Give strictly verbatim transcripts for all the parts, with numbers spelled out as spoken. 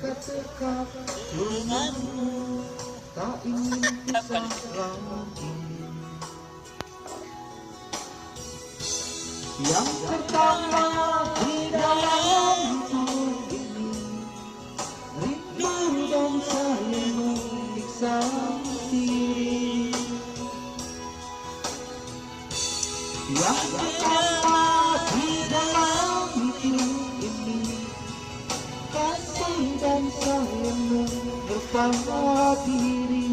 Dekat-dekat denganmu, tak ingin pisah lagi. Yang pertama di dalam hidup ini, rindu dan sayang menyiksa diri. Yang pertama di dalam hidup ini, kasih dan sayang menyiksa diri.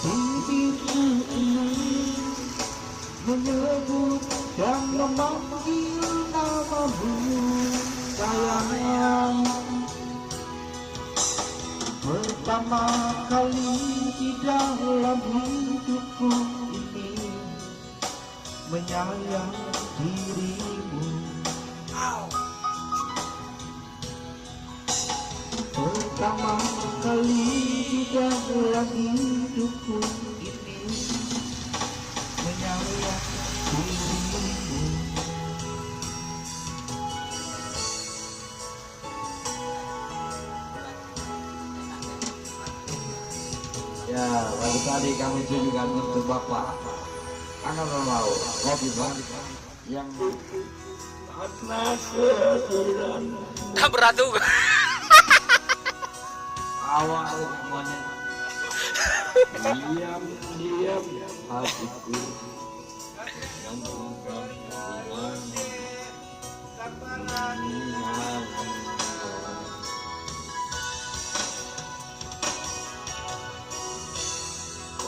Bibirku ini menyebut dan memanggil namamu, sayang. Pertama kali di dalam hidupku ini, menyayang dirimu. Pertama kali di dalam hidupku ini, menyayang dirimu. Ya, lagu tadi kami tujukan untuk Bapak Angkatan Laut, Kofi Bang, yang karena kehadiran. Tak beratu. Awak semuanya. Diam-diam hatiku.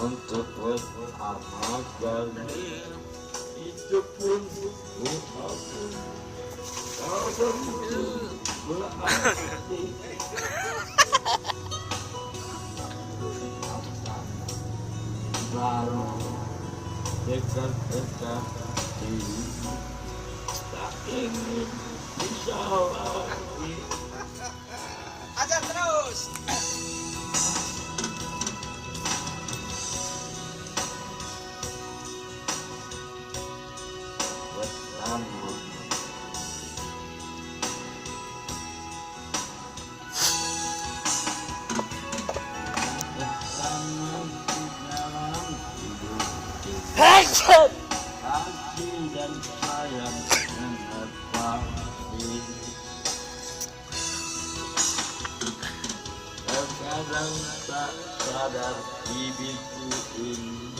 Untuk pertama kali, itu pun ku akui. Kau tentu berarti. Baru dekat-dekat diri, tak ingin pisah lagi. Ajar terus. Bersama. Action! Kasih dan sayang sangat pasti. Terkadang tak sadar bibirku ini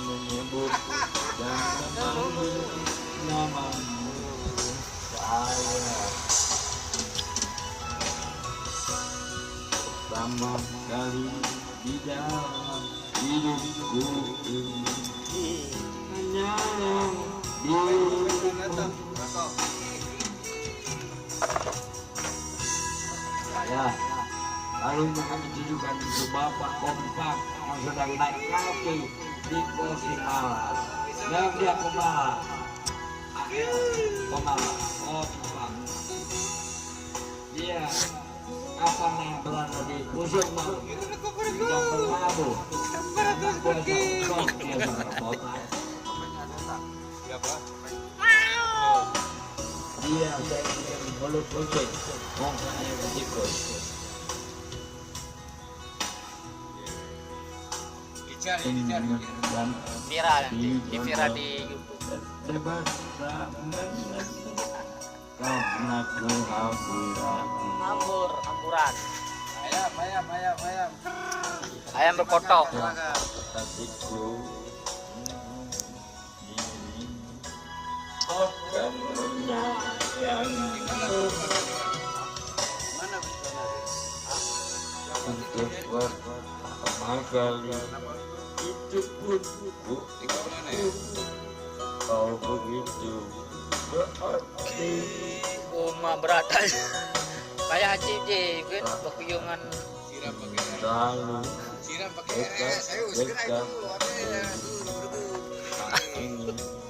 menyebut dan memanggil namamu, sayang. Pertama kali di dalam hidupku ini, hanya dirimu. Ya, lalu kami tujukan untuk Bapak Kompak yang sedang naik kaki di kursi malam. Dan dia pembalap. Pembalap. Kompak. Dia apa yang berada di ujung malam. Tidak berlabuh. Kuasa untuk dia berkota. Iya, saya ingin mulut kucing. Wong saya ketikus. Viral nanti, di viral di YouTube. Lebar tak menentu karena kehamburan. Hambur, hamburan. Ayam, ayam, ayam, ayam. Ayam berkotok. Hatiku. Untuk pertama kali itu pun ku ikut kau begitu berarti. Uma berat. Payah cip je, kan? Berkuyungan. Siram pakai air. Lalu siram pakai air. Dekat, saya usir air dekat dulu. Ada yang dulu, dulu. Ini sudah.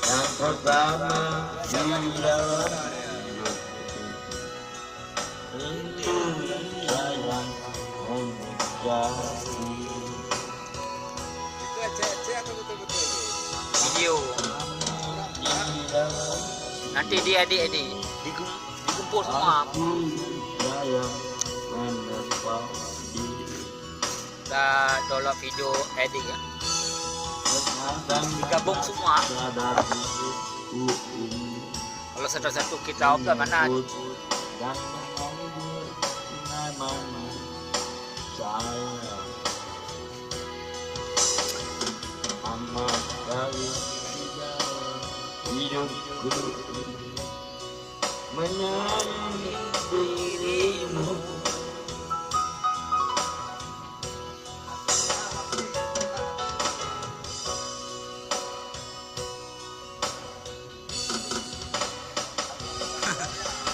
Yang pertama di dalam hidup, rindu sayang menjadi. Yo. Nanti diedit-edit, digem-, digempur semua. Kita download video edit ya. Digabung semua. Kalau satu-satu kita upload mana?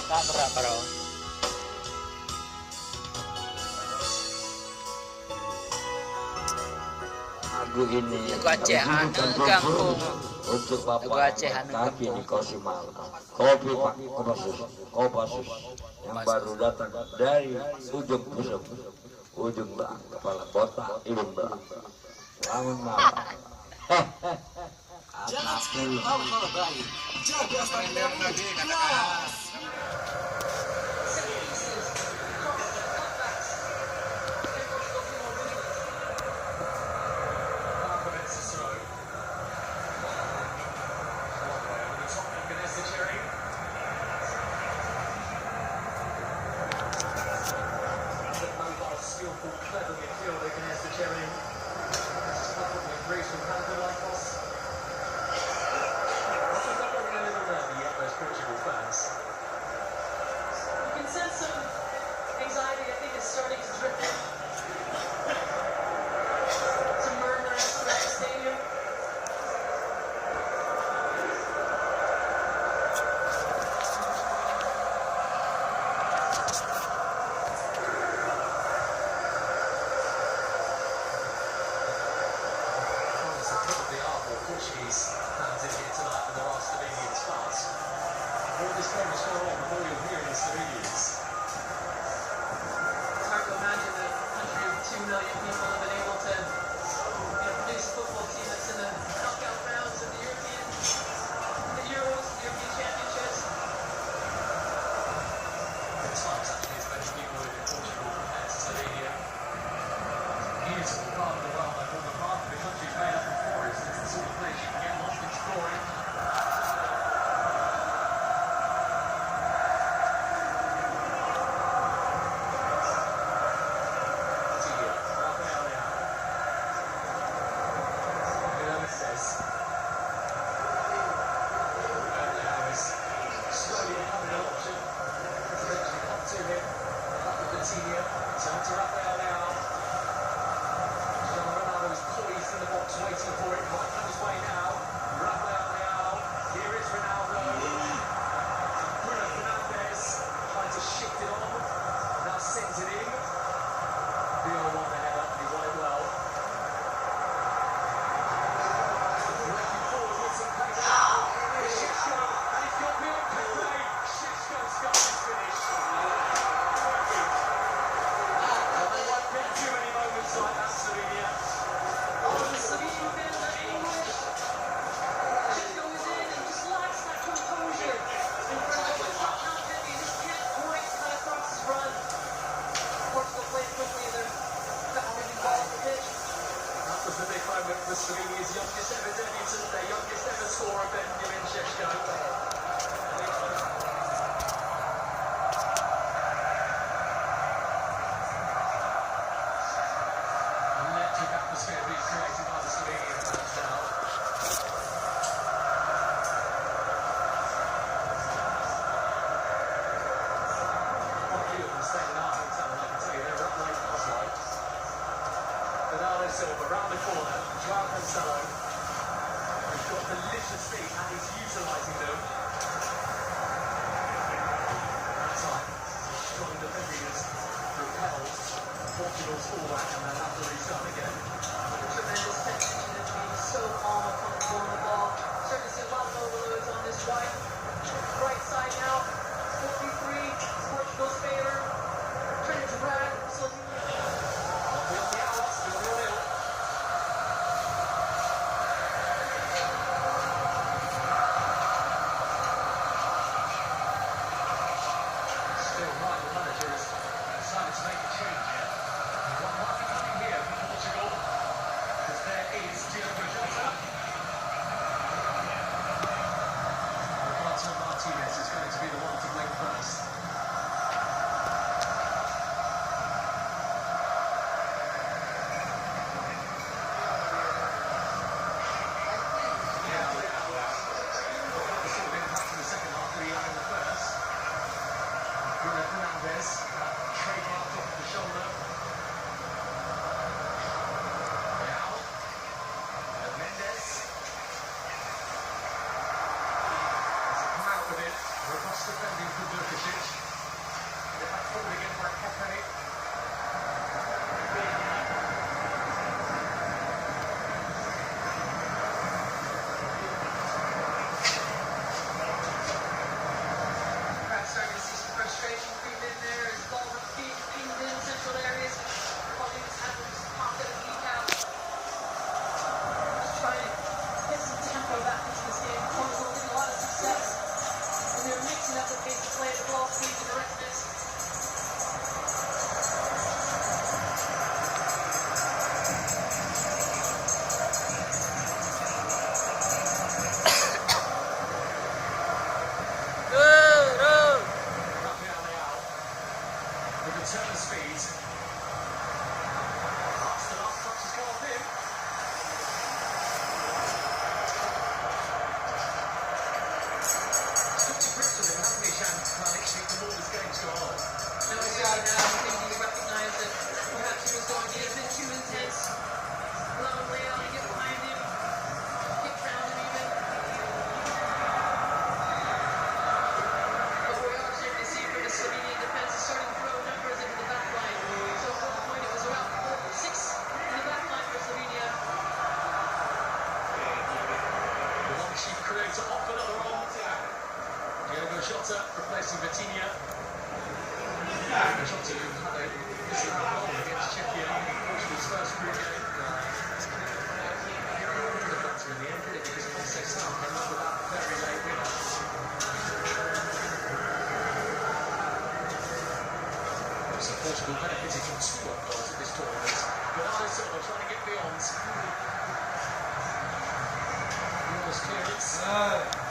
Tak berat, bro. Lagu ini lagu Aceh aneuk gampông. Untuk Bapak Aceh aneuk gampông. Kopi, Pak Kopassus, Kopassus yang baru datang dari ujung Pusong, ujung Blang, kepala botak, hidung belang. Bangun malam. Jalan sikit, haba-haba baik. Jaga stamina, kelas. Skillful, clever midfielder, Ignacio Cherry. This is perfectly agrees with Papadopoulos. He's not going a little nervy yet, those Portugal fans. You can sense some anxiety, I think it's starting to drip in. Some murmurings throughout the stadium. Probably are more Portuguese fans in here tonight than there are Slovenians, but all this game is going on before you're hearing the Slovenians. It's hard to imagine that a country of two million people have been able to, you know, produce a football team that's in the knockout rounds of the European, the Euros, the European Championships. At times, actually, it's better people in Portugal compared to Slovenia. Beautiful part of the world, like, all the part of the country is made up of forests. It's the sort of place you can get lost exploring. Waiting for it, right on his way now. Rafael Leao. Here is Ronaldo. Bruno Fernandes trying to shift it on. Now sends it in. Real won the header. He won it well. Looking forward with some pace. It's Shevchenko, and he's got Real Pepe. Shevchenko's got his finish. Cracking. And there won't be too many moments like that, Slovenia. Oh, the Slovenian fans are in. Just goes in and just lacks that composure in front of a Martinelli. Just can't quite cut across his run. Portugal playing quickly and they're battling the ball on the pitch. That was the big moment for Slovenia's youngest ever debutants, their youngest ever scorer, Benjamin Shevchenko. Electric atmosphere being created by the Slovenian fans now. Quite a few of them staying in our hotel, and I can tell you they were up late last night. Bernardo Silva round the corner, Joao Cancelo. He's got delicious feet and he's utilising them. Off another arm. Diogo Jota replacing Vitinha. Jota, who had a missing goal against Czechia in Portugal's first group game. Uh, the doctor in the end, did it because Jose Sa came up with that very late winner. So Portugal benefited from two own goals at this tournament. Bernardo Silva trying to get beyond. Milner's clearance.